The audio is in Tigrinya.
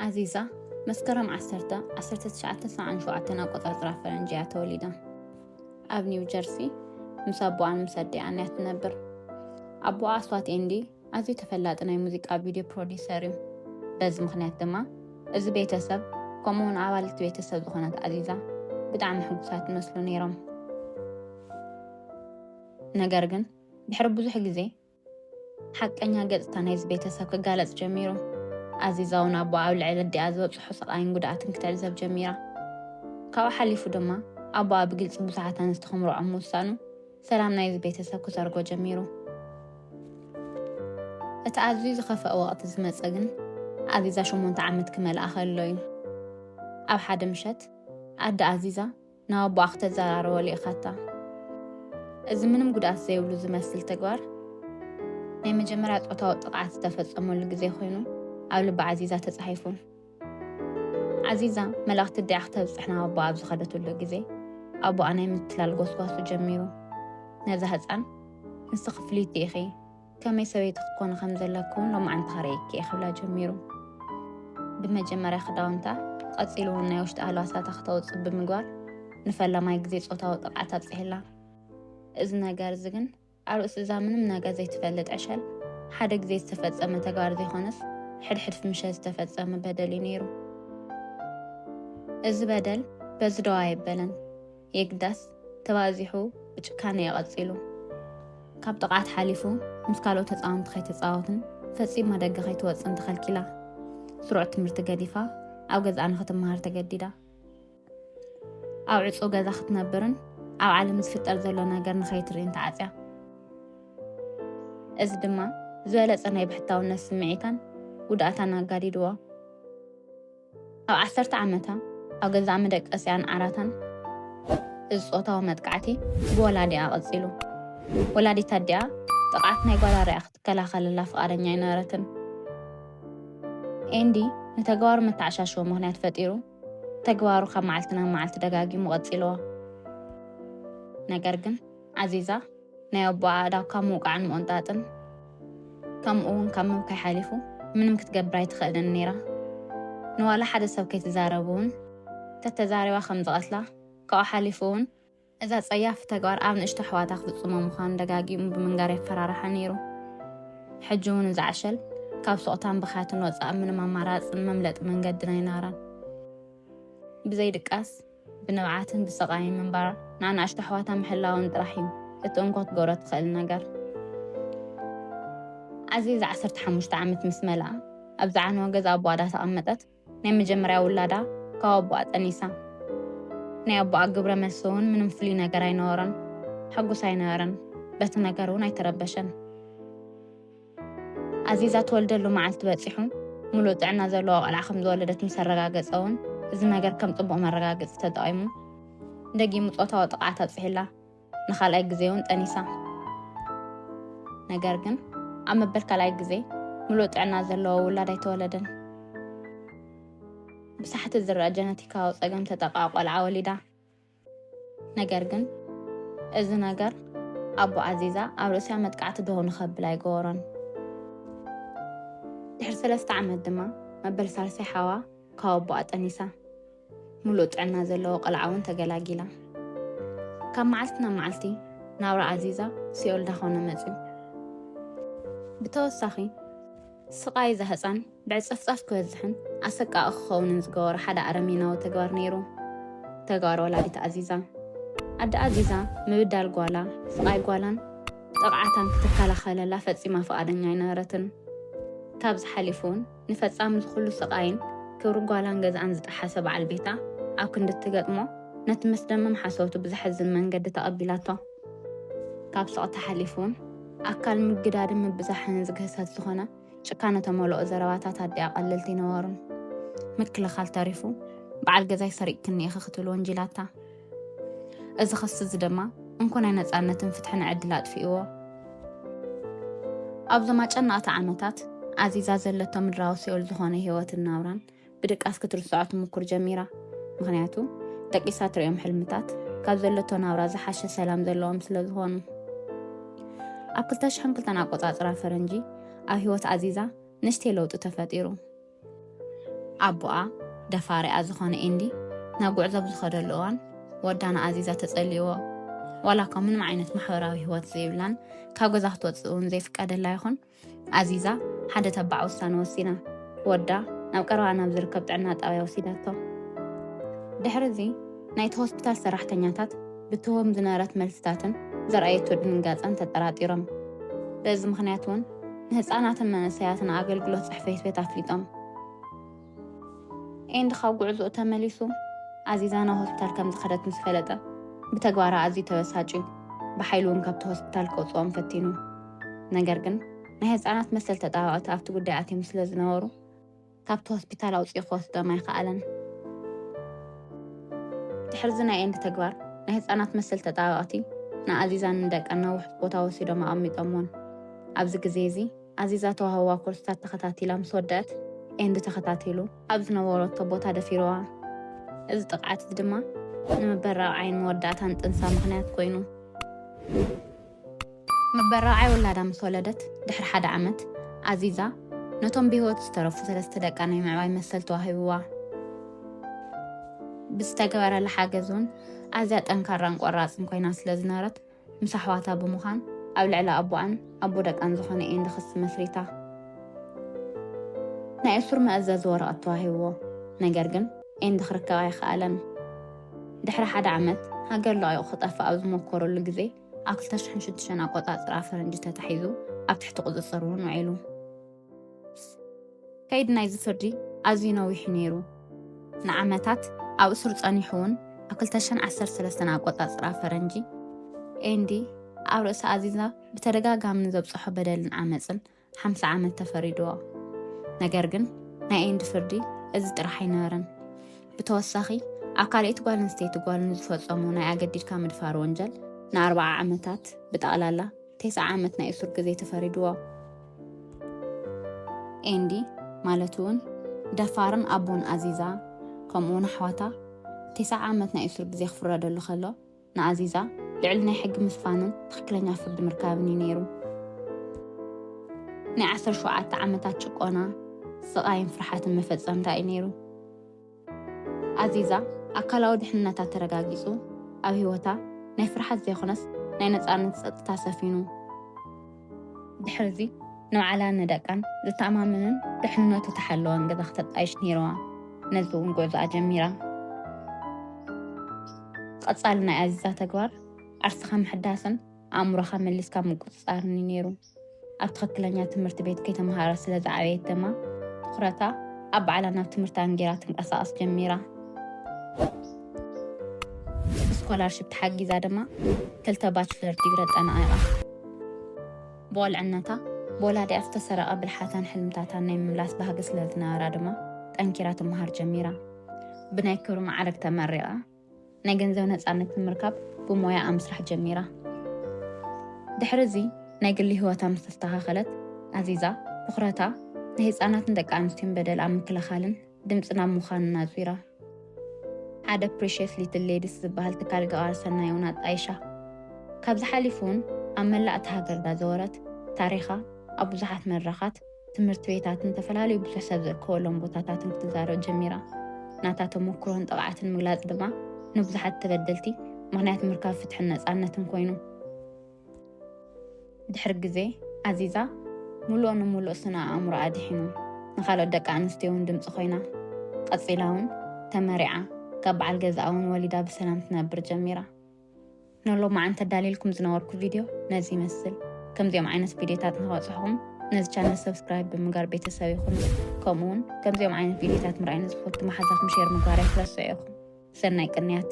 ኣዚዛ መስከረም ዓሰርተ ዓሰርተ ትሽዓተ ሰብዓን ሸውዓተን ኣቆጻጽራ ፈረንጂ እያ ተወሊዳ። ኣብ ኒው ጀርሲ ምስ ኣቦኣን ምስ ኣዲኣን እያ ትነብር። ኣቦኣ ኣስዋት ኤንዲ ኣዝዩ ተፈላጢ ናይ ሙዚቃ ቪድዮ ፕሮዲሰር እዩ። በዚ ምኽንያት ድማ እዚ ቤተሰብ ከምኡውን ኣባልቲ ቤተሰብ ዝኾነት ኣዚዛ ብጣዕሚ ሕጉሳት ይመስሉ ነይሮም። ነገር ግን ድሕሪ ብዙሕ ግዜ ሓቀኛ ገጽታ ናይዚ ቤተሰብ ክጋለጽ ጀሚሩ። ኣዚዛ እውን ኣቦኣ ኣብ ልዕሊ ኣዲኣ ዝበጽሖ ስቓይን ጉድኣትን ክትዕዘብ ጀሚራ። ካብኡ ሓሊፉ ድማ ኣቦኣ ብግልጺ ብዙሓት ኣንስቲ ክምርዖም ምውሳኑ ሰላም ናይዚ ቤተሰብ ክሰርጎ ጀሚሩ። እቲ ኣዝዩ ዝኸፍአ ወቕቲ ዝመጸ ግን ኣዚዛ ሸሞንተ ዓመት ክመልኣ ከሎ እዩ። ኣብ ሓደ ምሸት ኣደ ኣዚዛ ናብ ኣቦኣ ክተዘራርቦ ልኢኻታ። እዚ ምንም ጉድኣት ዘይብሉ ዝመስል ተግባር ናይ መጀመርያ ጾታዊ ጥቕዓት ዝተፈጸመሉ ግዜ ኮይኑ ኣብ ልቢ ኣዚዛ ተጻሒፉ። ኣዚዛ መልእኽቲ ኣዲኣ ክተብጽሕ ናብ ኣቦኣ ኣብ ዝኸደትሉ ግዜ ኣቦኣ ናይ ምትላል ጎስጓሱ ጀሚሩ። ነዛ ህጻን ንስኺ ፍልይቲ ኢኺ፣ ከመይ ሰበይቲ ክትኮኒ ከም ዘለኪ እውን ሎማዓንቲ ከርእየኪ እየ ክብላ ጀሚሩ። ብመጀመርያ ክዳውንታ ቀጺሉ እውን ናይ ውሽጢ ኣልባሳታ ክተውጽእ ብምግባር ንፈላማይ ግዜ ጾታዊ ጥቕዓት ኣብጺሕላ። እዚ ነገር እዚ ግን ኣብ ርእሲ እዛ ምንም ነገር ዘይትፈልጥ ዕሸል ሓደ ግዜ ዝተፈጸመ ተግባር ዘይኮነስ ሕድሕድ ምሸት ዝተፈጸመ በደል እዩ ነይሩ። እዚ በደል በዚ ደው ኣየበለን። የግዳስ ተባዚሑ ብጭካነ እዩ ቀጺሉ። ካብ ጥቕዓት ሓሊፉ ምስ ካልኦት ህጻውንቲ ከይተጻወትን ፈጺማ ደገ ከይትወጽእን ተኸልኪላ። ስሩዕ ትምህርቲ ገዲፋ ኣብ ገዛኣ ንኽትመሃር ተገዲዳ። ኣብ ዕጹው ገዛ ክትነብርን ኣብ ዓለም ዝፍጠር ዘሎ ነገር ንኸይትርእን ተዓጽያ። እዚ ድማ ዝበለጸ ናይ ብሕታውነት ስምዒታን ጉድኣታን ኣጋዲድዎ። ኣብ ዓሰርተ ዓመታ ኣብ ገዛእ መደቀሲኣን ዓራታን እዚ ጾታዊ መጥቃዕቲ ብወላዲኣ ቀጺሉ። ወላዲት ኣዲኣ ጥቕዓት ናይ ጓል ኣርያ ክትከላኸለላ ፍቓደኛ ኣይነበረትን። ኤንዲ ንተግባሩ መተዓሻሽዎ ምኽንያት ፈጢሩ ተግባሩ ካብ መዓልቲ ናብ መዓልቲ ደጋጊሙ ቀጺልዎ። ነገር ግን ኣዚዛ ናይ ኣቦኣ ኣእዳው ካብ ምውቃዕን ምቕንጣጥን ከምኡ እውን ካብ ምብካይ ሓሊፉ ምንም ክትገብር ኣይትኽእልን ነይራ። ንዋላ ሓደ ሰብ ከይትዛረብ እውን ተተዛሪባ ከም ዝቐትላ ካብኡ ሓሊፉ እውን እዛ ጸያፍ ተግባር ኣብ ንእሽቶ ኣሕዋታ ክፍጽሞ ምዃኑ ደጋጊሙ ብምንጋር የፈራርሓ ነይሩ። ሕጂ እውን እዛ ዕሸል ካብ ሱቕታን ብኽያትን ወጻኢ ምንም ኣማራጽን መምለጢ መንገድን ኣይነበራን። ብዘይ ድቃስ ብንብዓትን ብስቓይን ምንባር ንኣናእሽቱ ኣሕዋታ ምሕላውን ጥራሕ እዩ እቲ እንኮ ክትገብሮ ትኽእል ነገር። ኣዚዛ ዓሰርተ ሓሙሽተ ዓመት ምስ መልኣ ኣብ ዝዓነወ ገዛ ኣቦኣ እንዳተቐመጠት ናይ መጀመርያ ውላዳ ካብ ኣቦኣ ጠኒሳ። ናይ ኣቦኣ ግብረ መልሲ እውን ምንም ፍሉይ ነገር ኣይነበሮን። ሕጉስ ኣይነበረን። በቲ ነገር እውን ኣይተረበሸን። ኣዚዛ ትወልደሉ መዓልቲ በጺሑ ሙሉእ ጥዕና ዘለዎ ቆልዓ ከም ዝወለደት ምስ ኣረጋገጸ እውን እዚ ነገር ከም ጽቡቕ መረጋገጺ ተጠቒሙ ደጊሙ ጾታዊ ጥቕዓት ኣብጺሕላ። ንኻልኣይ ግዜ እውን ጠኒሳ። ነገር ግን ኣብ መበል ካልኣይ ግዜ ሙሉእ ጥዕና ዘለዎ ውላድ ኣይተወለደን። ብሳሕቲ ዝረኣ ጀነቲካዊ ጸገም ተጠቕዓ ቆልዓ ወሊዳ። ነገር ግን እዚ ነገር ኣቦ ኣዚዛ ኣብ ርእሲኣ መጥቃዕቲ ደው ንኸብል ኣይገበሮን። ድሕሪ ሰለስተ ዓመት ድማ መበል ሳልሳይ ሓዋ ካብ ኣቦኣ ጠኒሳ። ሙሉእ ጥዕና ዘለዎ ቆልዓ እውን ተገላጊላ። ካብ መዓልቲ ናብ መዓልቲ ናብራ ኣዚዛ ሲኦል ዳኾነ መጽዩ። ብተወሳኺ ስቓይ እዛ ህጻን ብዕጽፍጻፍ ክበዝሕን ኣሰቃቒ ክኸውንን ዝገበሮ ሓደ ኣረሜናዊ ተግባር ነይሩ። ተግባር ወላዲት ኣዚዛ። ኣደ ኣዚዛ ምብዳል ጓላ፣ ስቓይ ጓላን ጥቕዓታን ክትከላኸለላ ፈጺማ ፍቓደኛ ኣይነበረትን። ካብዚ ሓሊፉ እውን ንፈጻሚ ዝኹሉ ስቓይን ክብሪ ጓላን ገዛኣን ዝጠሓሰ በዓል ቤታ ኣብ ክንዲ እትገጥሞ ነቲ መስደመም ሓሶቱ ብዘሕዝን መንገዲ ተቐቢላቶ። ካብ ስቕታ ሓሊፉ እውን ኣካል ምግዳድን ምብዛሕን ዝግህሰት ዝኾነ ጭካነ ተመልኦ ዘረባታት ኣዲኣ ቀለልቲ ኣይነበሩን። ምክልኻል ተሪፉ በዓል ገዛይ ሰሪቕክኒ ኢኺ ክትብል ወንጂላታ። እዚ ክሲ እዚ ድማ እንኮ ናይ ነጻነትን ፍትሕን ዕድል ኣጥፊእዎ። ኣብዞም ኣጨነቕቲ ዓመታት ኣዚዛ ዘለቶ ምድራዊ ሲኦል ዝኾነ ህይወትን ናብራን ብድቃስ ክትርስዖ ትምኩር ጀሚራ። ምኽንያቱ ደቂሳ ትርእዮም ሕልምታት ካብ ዘለቶ ናብራ ዝሓሸ ሰላም ዘለዎም ስለ ዝኾኑ። ኣብ ክልተ ሽሕን ክልተን ኣቆጻጽራ ፈረንጂ ኣብ ህይወት ኣዚዛ ንእሽተይ ለውጢ ተፈጢሩ። ኣቦኣ ደፋሪኣ ዝኾነ ኤንዲ ናብ ጉዕዞ ኣብ ዝኸደሉ እዋን ወዳ ንኣዚዛ ተጸሊእዎ። ዋላ እኳ ምንም ዓይነት ማሕበራዊ ህይወት ዘይብላን ካብ ገዛ ክትወጽእ እውን ዘይፍቀደላ ይኹን፣ ኣዚዛ ሓደ ተባዕ ውሳነ ወሲና። ወዳ ናብ ቀረባ ናብ ዝርከብ ጥዕና ጣብያ ወሲዳቶ። ድሕሪ እዚ ናይቲ ሆስፒታል ሰራሕተኛታት ብትህቦም ዝነበረት መልስታትን ዘርኣየቶ ድንጋጸን ተጠራጢሮም። በዚ ምኽንያት እውን ንህፃናትን መንእሰያትን ኣገልግሎት ጽሕፈት ቤት ኣፍሊጦም። ኤንዲ ካብ ጉዕዞኡ ተመሊሱ ኣዚዛ ናብ ሆስፒታል ከም ዝኸደት ምስ ፈለጠ ብተግባራ ኣዝዩ ተበሳጭዩ። ብሓይሉ እውን ካብቲ ሆስፒታል ከውፅኦም ፈቲኑ። ነገር ግን ናይ ህፃናት መሰል ተጣበቕቲ ኣብቲ ጉዳይ ኣትዮም ስለ ዝነበሩ ካብቲ ሆስፒታል ኣውፅኡ ክወስዶም ኣይከኣለን። ድሕርዚ ናይ ኤንዲ ተግባር ናይ ህፃናት መሰል ተጣበቕቲ ንኣዚዛን ንደቃን ናብ ውሑስ ቦታ ወሲዶም ኣቐሚጦምዎን። ኣብዚ ግዜ እዚ ኣዚዛ ተዋህዋ ኮርስታት ተኸታቲላ ምስ ወደአት ኤንዲ ተኸታቲሉ ኣብ ዝነበረቶ ቦታ ደፊርዋ። እዚ ጥቕዓት እዚ ድማ ንምበራቕ ዓይን መወዳእታን ጥንሳ ምኽንያት ኮይኑ። መበራቕ ዓይን ውላዳ ምስ ወለደት ድሕሪ ሓደ ዓመት ኣዚዛ ነቶም ብህይወት ዝተረፉ ሰለስተ ደቃ ናይ ምዕባይ መሰል ተዋሂብዋ። ብዝተገበረላ ሓገዝ እውን ኣዝያ ጠንካራን ቆራፅን ኮይና ስለ ዝነበረት ምስ ኣሕዋታ ብምዃን ኣብ ልዕሊ ኣቦኣን ኣቦ ደቃን ዝኾነ ኤንዲ ክሲ መስሪታ። ናይ እሱር መእዘዚ ወረቐት ተዋሂብዎ። ነገር ግን ኤንዲ ክርከብ ኣይከኣለን። ድሕሪ ሓደ ዓመት ሃገር ለቒቑ ክጠፍእ ኣብ ዝሞከረሉ ግዜ ኣብ ክልተ ሽሕን ሽዱሽተን ኣቆጻጽራ ፈረንጂ ተታሒዙ ኣብ ትሕቲ ቁጽጽር እውን ውዒሉ። ከይዲ ናይዚ ፍርዲ ኣዝዩ ነዊሕ ነይሩ። ንዓመታት ኣብ እሱር ጸኒሑ እውን ኣብ ክልተ ሽሕን ዓሰርተ ሰለስተን ኣቆጻጽራ ፈረንጂ ኤንዲ ኣብ ርእሲ ኣዚዛ ብተደጋጋሚ ንዘብጽሖ በደልን ዓመጽን ሓምሳ ዓመት ተፈሪድዎ። ነገር ግን ናይ ኤንዲ ፍርዲ እዚ ጥራሕ ኣይነበረን። ብተወሳኺ ኣብ ካልኣይቲ ጓል ኣንስተይቲ ጓል ንዝፈጸሞ ናይ ኣገዲድካ ምድፋር ወንጀል ንኣርብዓ ዓመታት ብጠቕላላ ተስዓ ዓመት ናይ እሱር ግዜ ተፈሪድዎ። ኤንዲ ማለት እውን ደፋርን ኣቦን ኣዚዛ ከምኡ እውን ኣሕዋታ ተስዓ ዓመት ናይ እሱር ግዜ ክፍረደሉ ከሎ ንኣዚዛ ልዕሊ ናይ ሕጊ ምስፋንን ትኽክለኛ ፍርዲ ምርካብን እዩ ነይሩ። ናይ ዓሰርተ ሸውዓተ ዓመታት ጭቆና፣ ስቓይን ፍርሓትን መፈጸምታ እዩ ነይሩ። ኣዚዛ ኣካላዊ ድሕንነታ ተረጋጊጹ ኣብ ህይወታ ናይ ፍርሓት ዘይኮነስ ናይ ነጻነት ጸጥታ ሰፊኑ። ድሕርዚ ንባዕላን ንደቃን ዘተኣማምንን ድሕንነቱ ተሓለወን ገዛ ክተጣይሽ ነይርዋ። ነዚ እውን ጉዕዞኣ ጀሚራ። ቀጻሊ ናይ ኣዚዛ ተግባር ዓርስኻ ምሕዳስን ኣእምሮኻ መሊስካ ምቁጽጻርን እዩ ነይሩ። ኣብ ትኽክለኛ ትምህርቲ ቤት ከይተምሃረ ስለ ዝዓበየት ድማ ትኹረታ ኣብ ባዕላ ናብ ትምህርቲ ኣንጊራ ትንቀሳቐስ ጀሚራ። ብስኮላርሽፕ ተሓጊዛ ድማ ክልተ ባችለር ዲግሪ ኣጠናቒቓ። ብቆልዕነታ ብወላዲኣ ዝተሰረቐ ብልሓታን ሕልምታታን ናይ ምምላስ ባህጊ ስለ ዝነበራ ድማ ጠንኪራ ትምሃር ጀሚራ። ብናይ ክብሪ ማዕረግ ተመሪቓ ናይ ገንዘብ ነጻነት ንምርካብ ብሞያኣ ምስራሕ ጀሚራ። ድሕሪ እዚ ናይ ግሊ ህይወታ ምስ ተስተኻኸለት ኣዚዛ ትኹረታ ናይ ህፃናትን ደቂ ኣንስትዮን በደል ኣብ ምክልኻልን ድምፂ ናብ ምዃንን ኣዙራ። ሓደ ፕሪሽየስ ሊትል ሌዲስ ዝበሃል ትካል ገባሪ ሰናይ እውን ኣጣይሻ። ካብዚ ሓሊፉ እውን ኣብ መላእ እታ ሃገር እንዳዘወረት ታሪኻ ኣብ ብዙሓት መድረኻት፣ ትምህርቲ ቤታትን ዝተፈላለዩ ብዙሕ ሰብ ዝእከበሎም ቦታታትን ክትዛረብ ጀሚራ። ናታ ተመኩሮን ጥቕዓትን ምግላፅ ድማ ንብዙሓት ተበደልቲ ምኽንያት ምርካብ ፍትሕን ነፃነትን ኮይኑ። ድሕሪ ግዜ ኣዚዛ ሙሉእ ንሙሉእ ስነ ኣእምሮኣ ኣድሒኑ ንኻልኦት ደቂ ኣንስትዮ እውን ድምፂ ኮይና። ቀፂላ እውን ተመሪዓ ካብ በዓል ገዛኣ እውን ወሊዳ ብሰላም ትነብር ጀሚራ። ንሎማዓንቲ ኣዳልየልኩም ዝነበርኩ ቪድዮ ነዚ ይመስል። ከምዚኦም ዓይነት ቪድዮታት ንኸበፅሕኹም ነዚ ቻነል ሰብስክራይብ ብምግባር ቤተሰብ ይኹኑ። ከምኡ እውን ከምዚኦም ዓይነት ቪድዮታት ምርኣይ ንዝፈቱ መሓዛኹም ሼር ምግባር ኣይትረስዑ ኢኹም። ሰናይ ቅንያት።